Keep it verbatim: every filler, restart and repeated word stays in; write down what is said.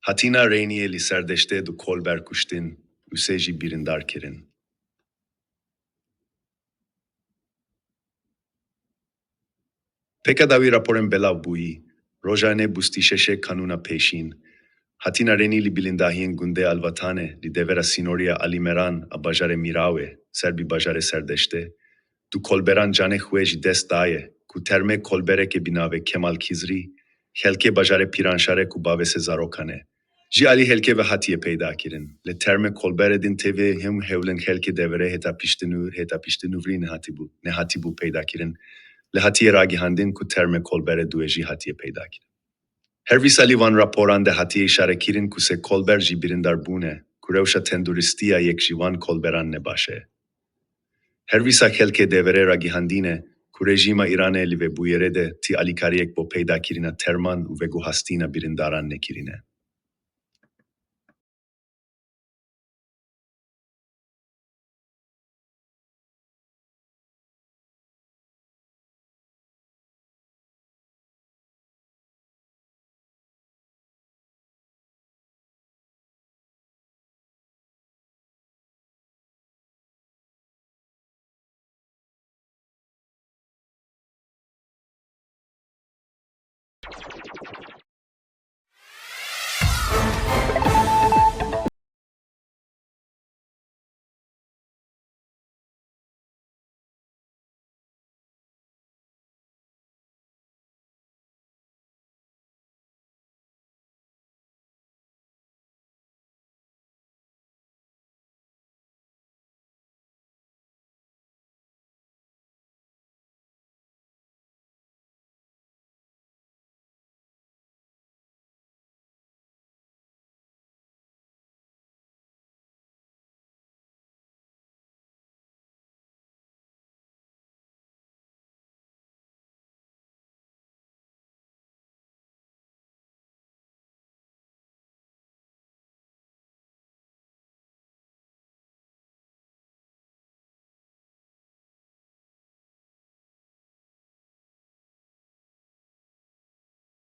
Hatina Reyniyê li Serdeştê du kolber kuştin û sê jî birîndar kirin. Pêka dawî raporên belav bûyî, roja nê bûstî şeşê Kanûna Pêşîn, Hatina Reynî li bilindahiyên gundê Alvatanê li devera sînoriya Alîmeran a bajarê Mîrawê ser bi bajarê Serdeştê, du kolberan canê xwe ji dest daye ku termê kolberekê bi navê Kemal Kizrî, xelkê bajarê Pîranşarê ku bavêsê zarokan e, ji alî xelkê ve hatiye peyda kirin. Li termê kolberê din tevî him hewlên xelkê deverê heta piştî nû-, heta piştî nûvrî nehatîbû, nehatîbû peyda kirin. Li hatiye ragihandin ku termê kolberê duê jî hatiye peyda kirin. Her wisa li van raporan de hatiye îşare kirin ku sê kolber jî birîndar bûne, ku rewşa tenduristiya yek ji wan kolberan ne baş e. Her wisa xelkê deverê ragihandîne ku rejîma Îranê li vê bûyerê de ti alîkariyek bo peyda kirina terman û veguhastina birîndaran nekirine.